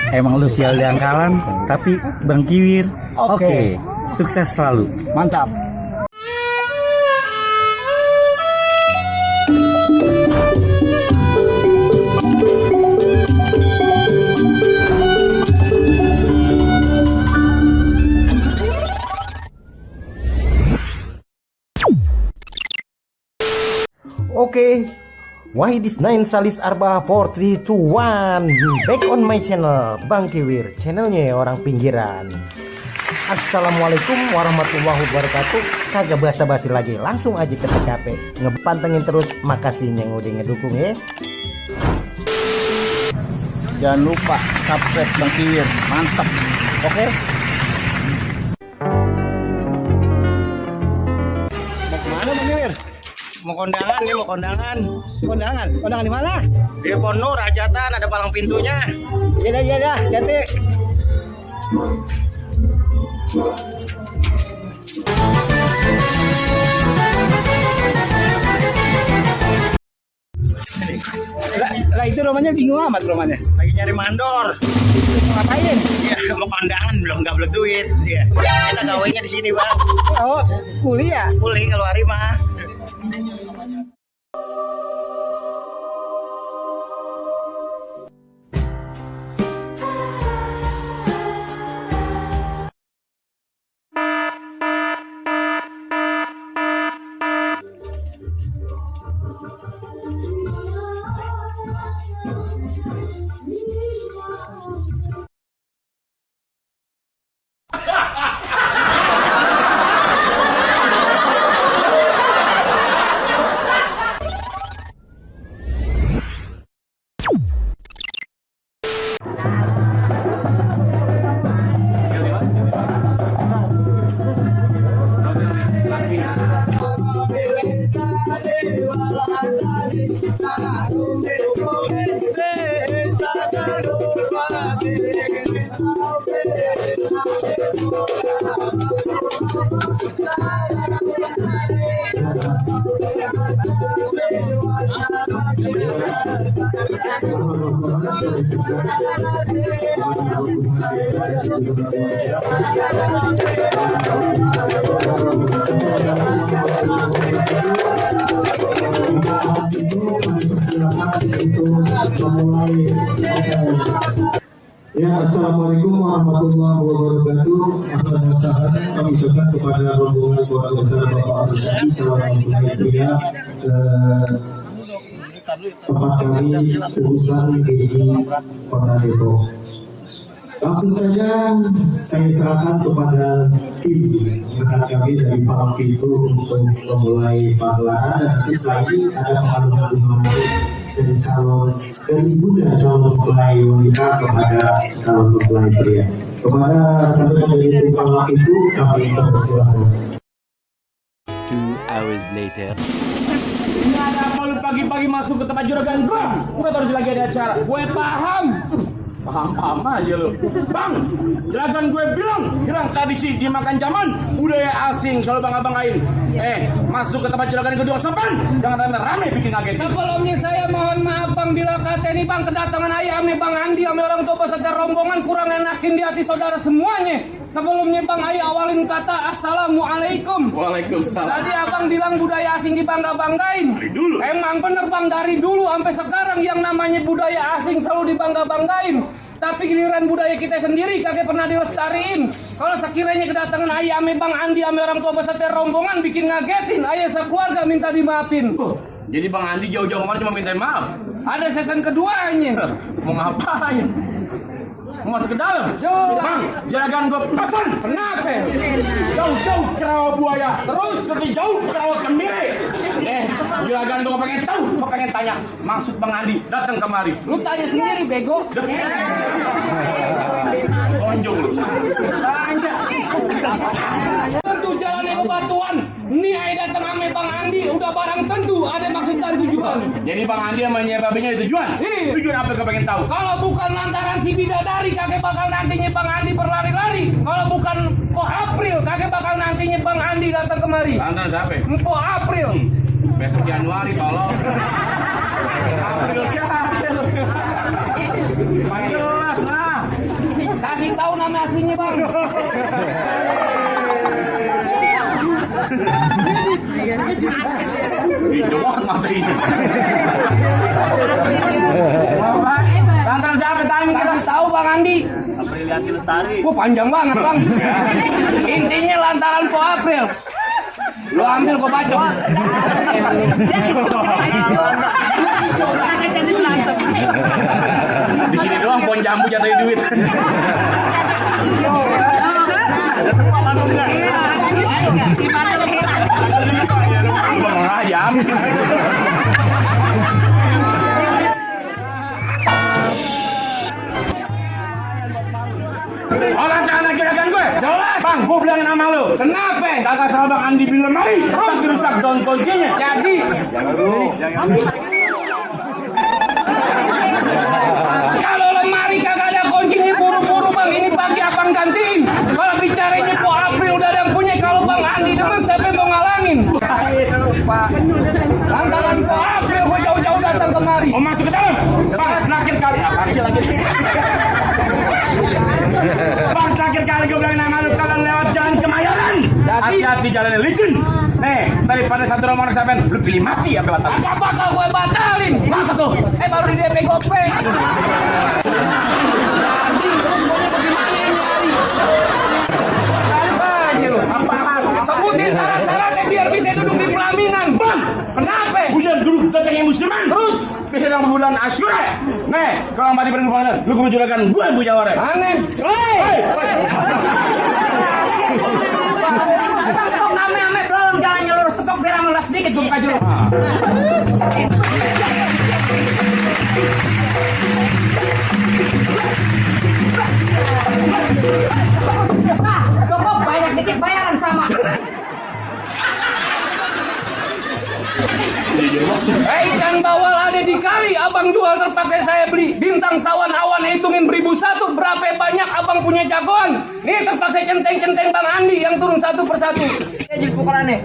Emang lu sial yang kawan, tapi Bang Kiwir, oke. Sukses selalu. Mantap. Oke, why this 9 salis arba 4 3 2 1. Back on my channel Bang Kiwir, channelnya orang pinggiran. Assalamualaikum warahmatullahi wabarakatuh. Kagak basa-basi lagi, langsung aja ke TKP. Ngepantengin terus, makasih yang udah ngedukung ya. Jangan lupa subscribe Bang Kiwir. Mantap. Oke. Mau kemana Bang Kiwir? Mau kondangan nih, mau kondangan. Kondangan? Kondangan di mana? Di Ponur, Rajatan, ada palang pintunya. Iya dah, jati. Lah itu rumahnya bingung amat rumahnya. Lagi nyari mandor. Mau ngapain? Ya, mau kondangan belum gablek duit. Ya. Kita gawainya di sini, Bang. Oh, kuliah. Kuli kalau hari mah. Ya, assalamualaikum warahmatullahi wabarakatuh. Atas dasar kami ucapkan kepada rombongan keluarga besar Bapak Ardi selamat berkuliah tempat kami urusan di Kota Depok. Langsung saja saya serahkan kepada tim rekan kami dari palang pintu untuk memulai pagelaran, dan nanti setelah ini ada pengaduan bunga dari calon dari ibunda calon mempelai wanita kepada calon mempelai pria. Kepada rekan dari tim palang pintu kami persilakan. 2 hours later. Ini ada apa lu pagi-pagi masuk ke tempat juragan gua? Gua terus lagi ada acara. Gue paham. Paham aja lu. Bang, juragan gue bilang, tradisi dimakan zaman, budaya asing selalu bangga-banggain. Masuk ke tempat juragan kedua sopan, jangan rame bikin kaget. Sebelumnya saya mohon maaf Bang, bila kata ini Bang kedatangan ayah ame Bang Andi ame orang tua beserta rombongan kurang enakin di hati saudara semuanya. Sebelumnya Bang Ayi awalin kata Assalamualaikum. Waalaikumsalam. Tadi Abang bilang budaya asing dibangga-banggain. Dari dulu. Emang bener Bang, dari dulu sampai sekarang yang namanya budaya asing selalu dibangga-banggain. Tapi giliran budaya kita sendiri kagak pernah dilestariin. Kalau sekiranya kedatangan ayah ame Bang Andi ame orang tua beserta rombongan bikin ngagetin, ayah sekeluarga minta dimaafin. Jadi Bang Andi jauh-jauh kemarin cuma minta maaf. Ada season keduanya. Mau ngapain? Mau masuk ke dalam? Bang, juragan gue pesan. Kenapa? Jauh-jauh ke rawa buaya. Terus lebih jauh ke rawa kemiri. Juragan gue pengen tahu. Gue pengen tanya. Maksud Bang Andi datang kemari. Lu tanya sendiri bego. Tonjong lu. Tentu jalannya bebatuan. Nih ayah datang ame Bang Andi udah barang tentu ada maksud dan tujuan. Jadi Bang Andi sama Nyai Babinya ada tujuan? Tujuan apa gue pengen tahu? Kalau bukan lantaran si bidadari kagak bakal nantinya Bang Andi berlari-lari. Kalau bukan Empo April kagak bakal nantinya Bang Andi datang kemari. Lantaran siapa? Empo April. Besok Januari tolong. April siapa lu? Jelas nah. tahu nama aslinya bang. Doang mata ini. Lantaran siapa tanya kita? Kasih tahu bang Andi. Apriliati Lestari. Gua panjang banget bang. Intinya lantaran Po April. Lu ambil gua baca. Di sini doang pohon jambu jatuhin duit. Bang ayam. Orang jangan kirakan gue. Jelas. Bang, gue bilangin nama lu. Kenapa? Kagak salah Bang Andi bilang mari. Terus rusak daun kuncinya. Jadi kalau lemari kagak ada kuncinya buru-buru bang. Ini pagi abang gantiin. Kalau bicaranya Po April udah ada yang punya. Kalau Bang Andi demen siapa yang mau ngalangin? Lantaran Po April gue jauh-jauh datang kemari. Oh masuk ke dalam. Bang, terakhir kali. Apa sih lagi? Bang, terakhir kali gue bilang nama lu kalian lewat jalan Kemayoran. Hati-hati jalannya licin. Nih, daripada satu rombongan sampean, lu pilih mati apa batal? Agak bakal gue batalin. Apa tuh? Baru di DP GoPay. Jadi terus maunya bagaimana ini hari? Apa aja lu? Apaan? Sebutin syarat-syaratnya biar bisa duduk di pelaminan. Bang, kenapa? Hujan duduk datang yang musliman. Terus bisa dalam bulan Asyura. Nih, kalau mati berkepalan, lu kudu juragan gue yang punya orang. Aneh. Ame-ame belum jalannya lurus stok biar amulas sedikit buka dulu. Cukup banyak dikit bayaran sama. Ikan bawal ada di kali, abang jual terpakai saya beli. Bintang sawan awan hitungin 1001, berapa banyak abang punya jagoan. Nih terpakai centeng-centeng Bang Andi yang turun satu persatu. Jenis pukulannya.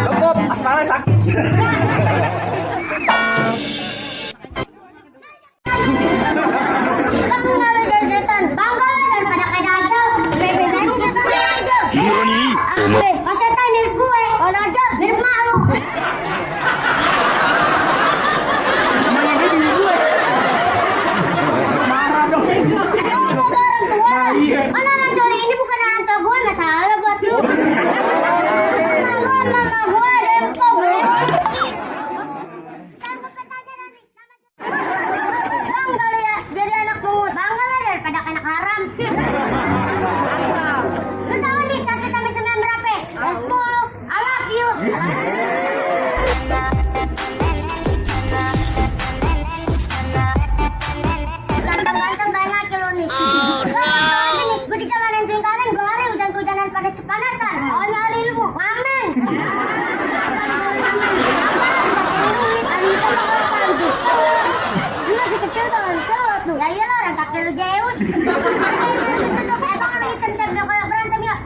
Cukup, aspalnya sakit. Setan mirip gue, kalau aja mirip mak lu. Mana orang tua ini bukan orang tua gue, masalah buat lu. Mama gue dempo gue. Bang kali ya jadi anak pungut, bangga lah daripada anak haram. Lu tahu nih 1 tambah 9 berapa? 10. I love you. Ganteng-ganteng banyak lu nih. Gue di jalan yang kanan, gue lari hujan-hujanan pada kepanasan. Oh nyari ilmu, amin. Lu masih kecil tuh, celot lu. Ya iyalah orang kaki lu Zeus. Emang ini tentang kayak berantem ya?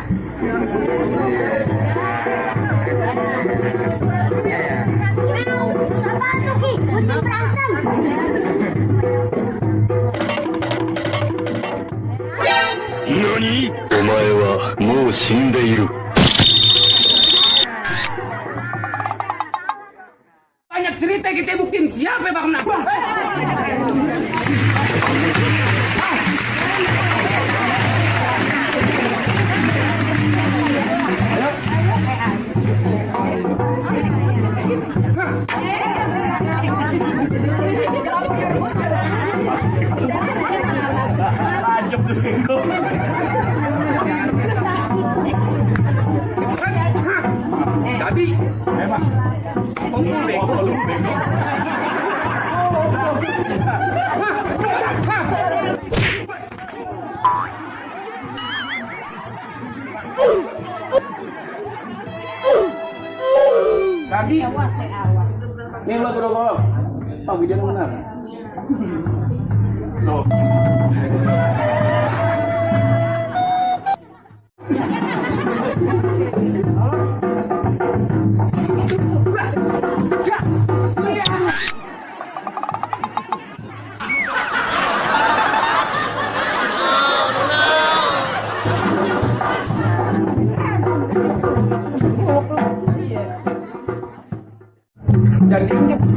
Apaan tuh Ki? Kucing berantem. 何？お前はもう死んでいる。 Banyak cerita kita buktiin siapa Bang Nak. Ajab tuh bego. Jadi, Pak. Pukul bego lu bego. tadi Ini lo tuh oh video benar. Loh.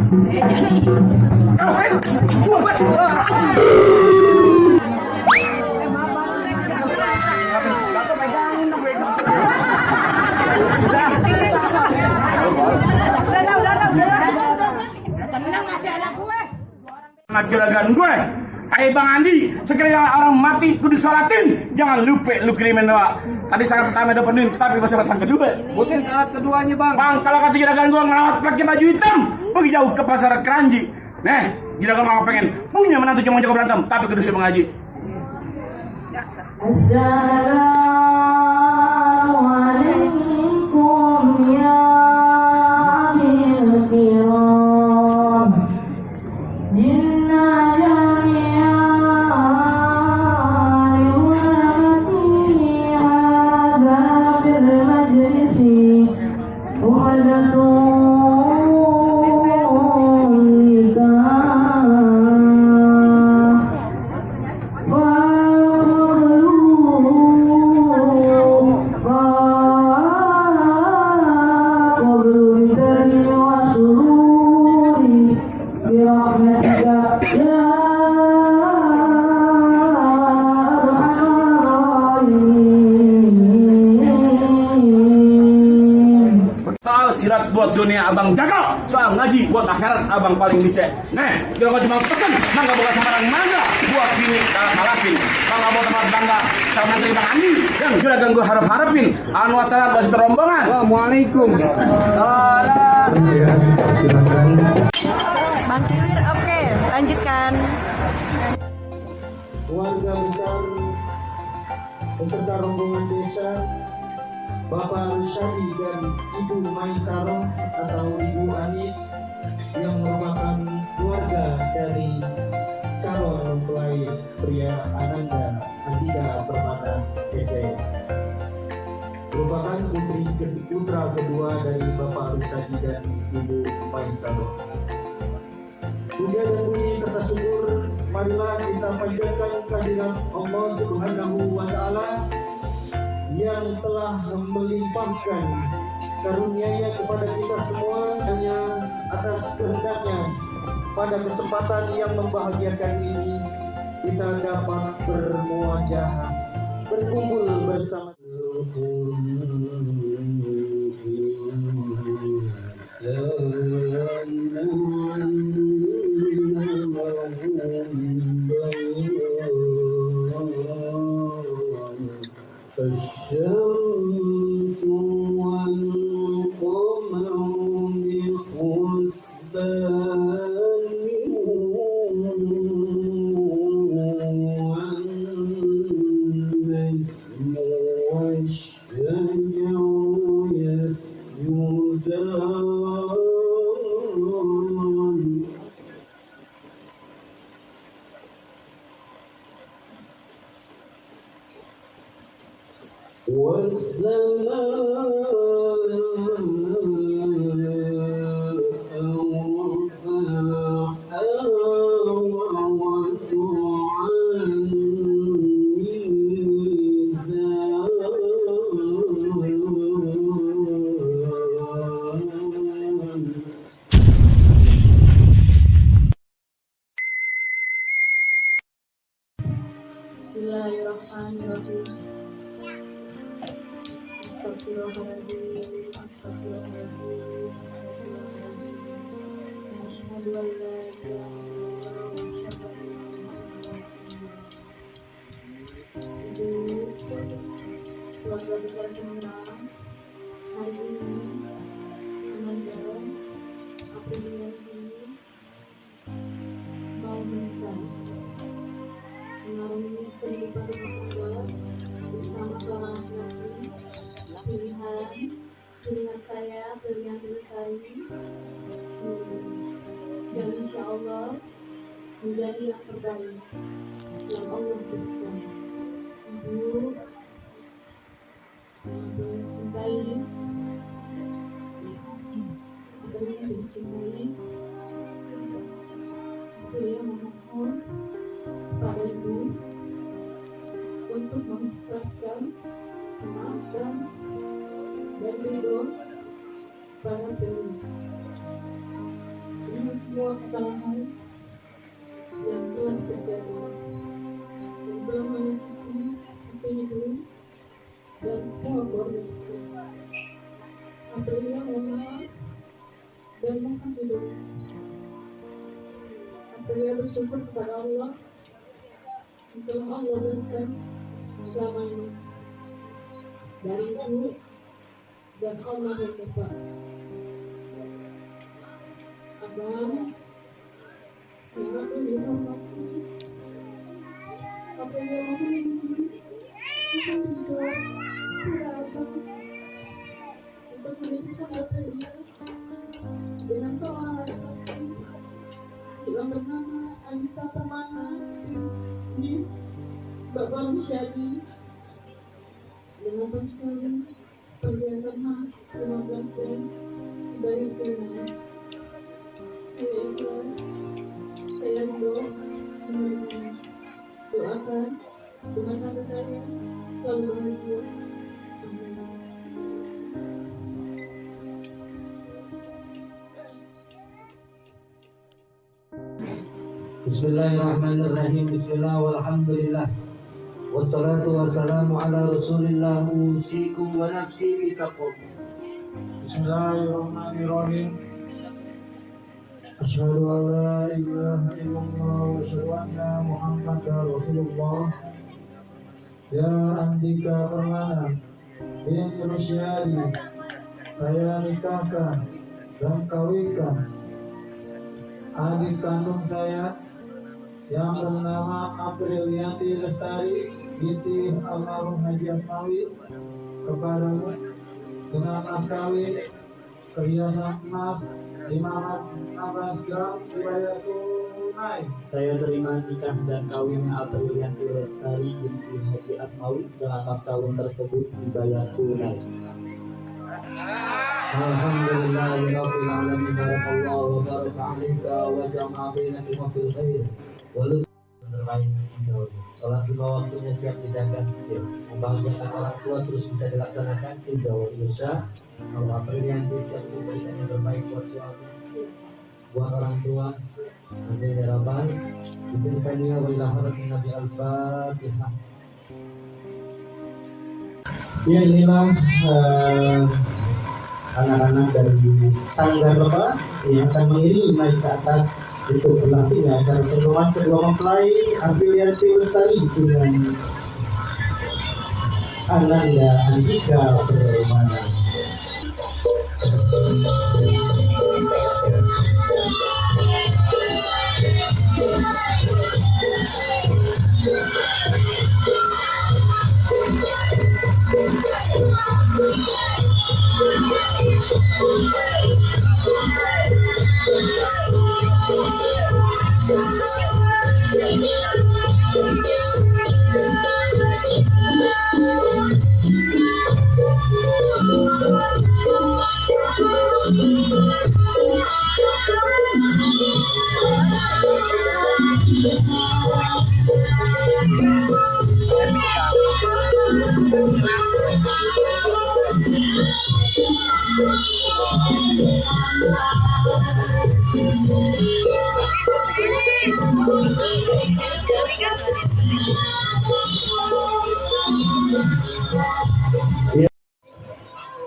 Anak juragan gue, ayo Bang Andi, sekiranya orang mati kudu disolatin, jangan lupa lu kirimin doa. Tadi syarat pertama udah penuhin, tapi masih syarat kedua. Mungkin syarat keduanya bang. Bang, kalau kata juragan gue ngelawat pakai baju hitam, pergi jauh ke pasar Keranji. Nah, juragan mau pengen punya menantu cuma jago berantem, tapi kudu siap mengaji. Assalamualaikum ya ahlil kiram. Inna jami'an yu'ati hadha fil majlisi uhadatun nikah. Soal silat buat dunia abang jagal, soal ngaji buat akhirat abang paling bisa. Nah, kalau cuma pesen, mangga bukan sembarang mangga buat bini kalah kalahin. Mangga mau tempat bangga sama menteri Bang Andi yang juragan gue harapin. Anu wassalam masih terombongan. Assalamualaikum. Bang Kiwir, oke, lanjutkan. Keluarga besar beserta rombongan desa, Bapak Rusyadi dan Ibu Maisaro atau Ibu Anis yang merupakan keluarga dari calon mempelai pria Ananda Andika Permata SE, merupakan putra kedua dari Bapak Rusyadi dan Ibu Maisaro. Puja dan puji serta syukur marilah kita panjatkan kehadirat Allah Subhanahu wa Ta'ala yang telah melimpahkan karunia-Nya kepada kita semua hanya atas kehendaknya. Pada kesempatan yang membahagiakan ini kita dapat bermuajah berkumpul bersama. الشمس والقمر بحسبان والنجم والشجر يسجدان Bismillahirrahmanirrahim. Astagfirullahaladzim, astagfirullahaladzim, asyhadu an la ilaha illallah wa asyhadu anna Muhammadan keluarga besar semua hari ini Ananda Aprilian ini mau menikah mengarungi kehidupan rumah tangga bersama seorang laki-laki pilihan saya, pilihan diri saya, dan insya Allah menjadi yang terbaik yang Allah berikan. Ibu mencintai, mencintai, saya memohon pada ibu untuk mengikhlaskan, memaafkan, dan ridho para pemilik. semua kesalahan yang telah terjadi yang telah menyakiti ibu dan semua keluarga besar. Aprilia mohon maaf dan mohon hidup. Aprilia bersyukur kepada Allah yang telah Allah berikan selama ini dari ibu dan Allah dan Bapak. Abang, siapa pun dihormati. Apa yang mau di sini? Kita juga tidak apa untuk menunjukkan Aprilia dengan seorang laki-laki yang bernama Anita Permana di Bapak Musyadi dengan sekali perhiasan emas 15 gram dari tunai. Saya ikhlas, saya doakan rumah tangga saya selalu bahagia. Amin. Bismillahirrahmanirrahim. Bismillah walhamdulillah. Wassalatu wassalamu ala rasulillah. Usikum wa nafsi bitaqwa. Bismillahirrahmanirrahim. Asyhadu an la ilaha illallah wa asyhadu anna Muhammadar Rasulullah. Ya Andika Permana bin Rusyadi, saya nikahkan dan kawinkan adik kandung saya yang bernama Aprilianti Lestari binti almarhum Haji Asmawi kepadamu dengan mas kawin perhiasan emas 15 gram dibayar tunai. Saya terima nikah dan kawin Aprilianti Lestari binti Haji Asmawi dengan mas kawin tersebut dibayar tunai. Alhamdulillah ya rabbil alamin. Barakallahu wa baraka alaika wa jama'a bainakum fil khair. Walau terbaik insyaallah. Salat lima waktunya siap dijaga, siap membahagiakan orang tua terus bisa dilaksanakan insyaallah. Insya Allah Aprilianti siap memberikan yang terbaik buat suami, buat orang tua. Amin ya rabbal alamin. Wa ila haratin Nabi al-Fatihah. Ya, inilah anak-anak dari Sanggar Bapak yang akan mengiringi naik ke atas untuk berlangsungnya acara sentuhan kedua mempelai Aprilianti Lestari dengan Ananda Andika Permana.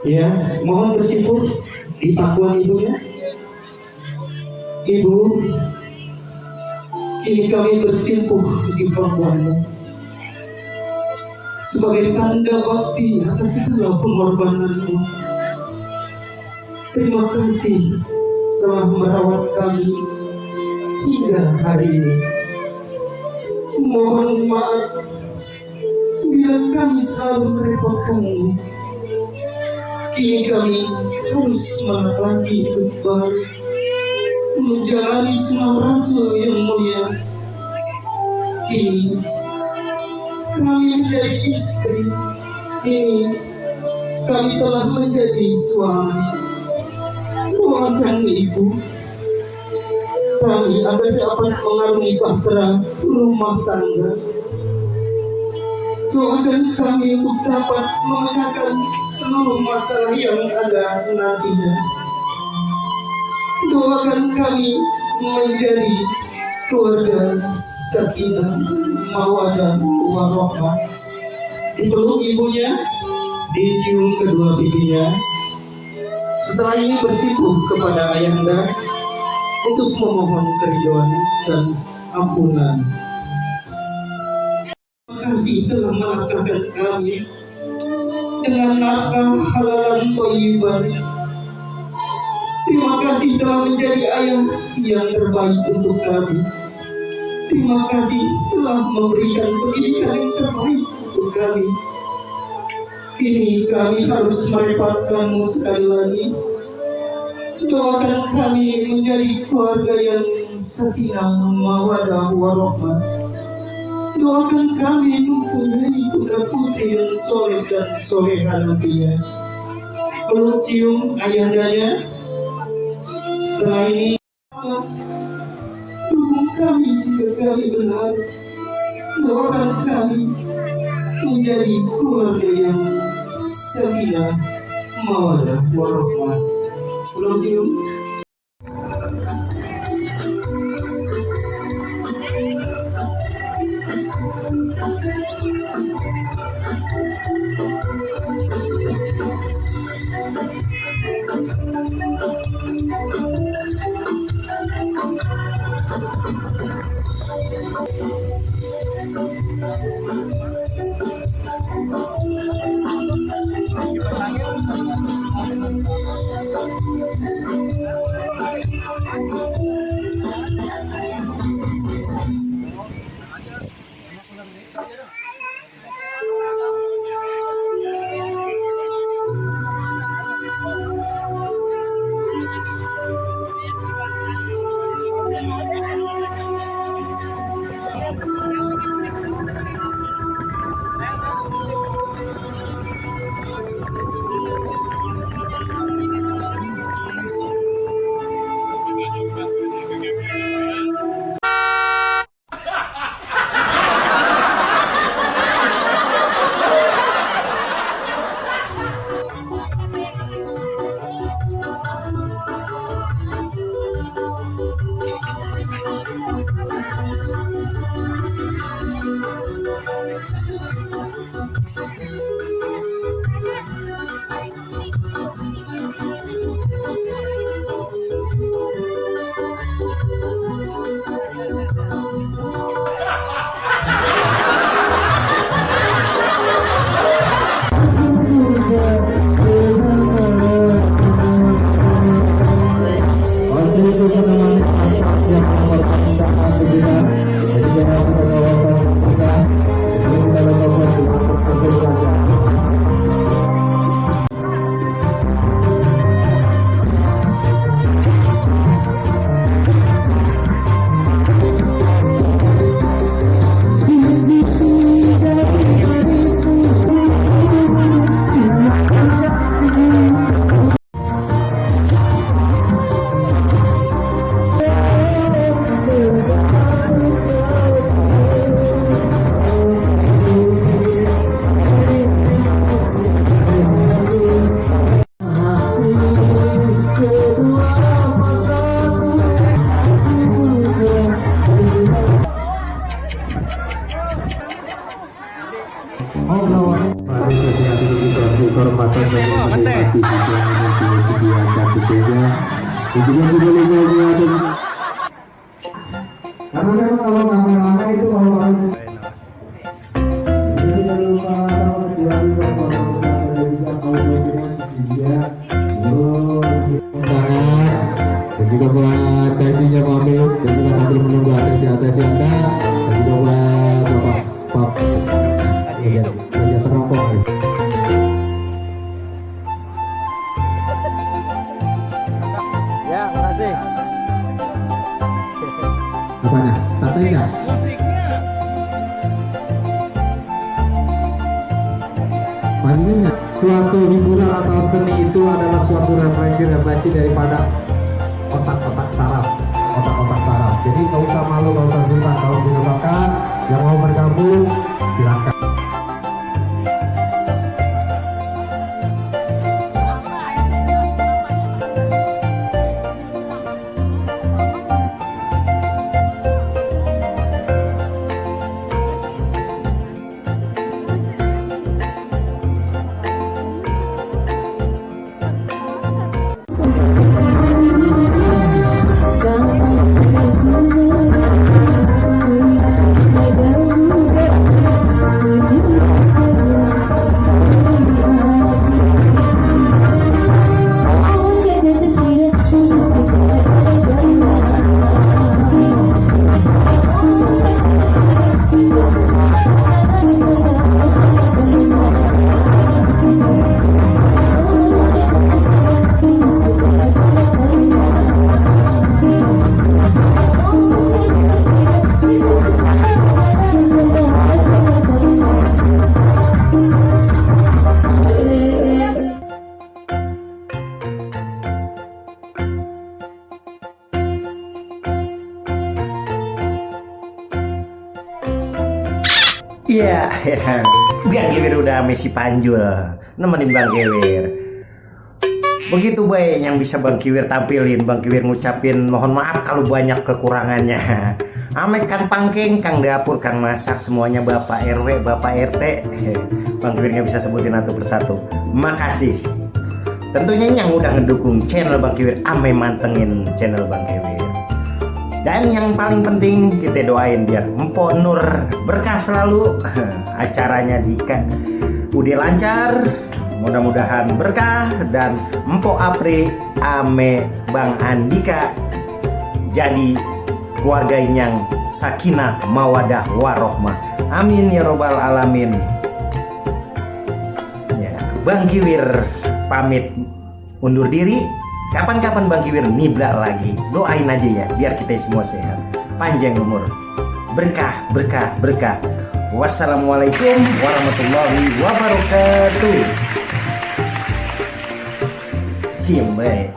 Ya, mohon bersimpuh di pangkuan ibunya. Ibu, kini kami bersimpuh di pangkuanmu sebagai tanda bakti atas segala pengorbananmu. Terima kasih telah merawat kami hingga hari ini. Mohon maaf bila kami selalu merepotkanmu. Kini kami harus menapaki hidup baru, menjalani sunnah Rasul yang mulia. Kini kami menjadi istri, kini kami telah menjadi suami. Doakan ibu kami agar dapat mengarungi bahtera rumah tangga. Doakan kami untuk dapat memecahkan seluruh masalah yang ada nantinya. Doakan kami menjadi keluarga sakinah, mawaddah, warahmah. Dipeluk ibunya, dicium kedua pipinya. Setelah ini bersikup kepada ayahanda untuk memohon keridhaan dan ampunan. Terima kasih telah menafkahkan kami dengan nafkah halalan thayyiban. Terima kasih telah menjadi ayah yang terbaik untuk kami. Terima kasih telah memberikan pendidikan yang terbaik untuk kami. Kini kami harus merepotkanmu sekali lagi. Doakan kami menjadi keluarga yang sakinah, mawaddah, warahmah. Doakan kami mempunyai putra putri yang soleh dan soleha nantinya. Peluk cium ayandanya. Setelah ini dukung kami jika kami benar. Doakan kami menjadi keluarga yang sakinah, mawaddah, warahmah. Peluk cium. Karena memang kalau kameramen itu kalau jangan lupa dan juga buat tajinya pamit dan juga sambil menunggu atensi Anda dan juga buat Bapak Pap yang terrompong. Ya, makasih. Apanya? Tatai nggak? Panjangnya suatu hiburan atau seni itu adalah suatu refleksi daripada otak-otak saraf. Jadi nggak usah malu, nggak usah sungkan. Kalau punya bakat yang mau bergabung silakan. Iya, Bang Kiwir udah Messi Panjul nemenin Bang Kiwir. Begitu baik yang bisa Bang Kiwir tampilin. Bang Kiwir ngucapin mohon maaf kalau banyak kekurangannya. Ame Kang Pangking, Kang Dapur, Kang Masak, semuanya Bapak RW, Bapak RT. Bang Kiwir nggak bisa sebutin satu persatu. Makasih. Tentunya yang udah ngedukung channel Bang Kiwir, ame mantengin channel Bang Kiwir. Dan yang paling penting kita doain biar Empok Nur berkah selalu, acaranya di udah lancar, mudah-mudahan berkah, dan Empok Apri ame Bang Andika jadi keluarga yang sakinah mawadah warohmah. Amin ya robbal alamin. Ya, Bang Kiwir pamit undur diri. Kapan-kapan Bang Kiwir nibra lagi. Doain aja ya biar kita semua sehat, panjang umur, berkah, berkah, berkah. Wassalamualaikum warahmatullahi wabarakatuh. Diam baik.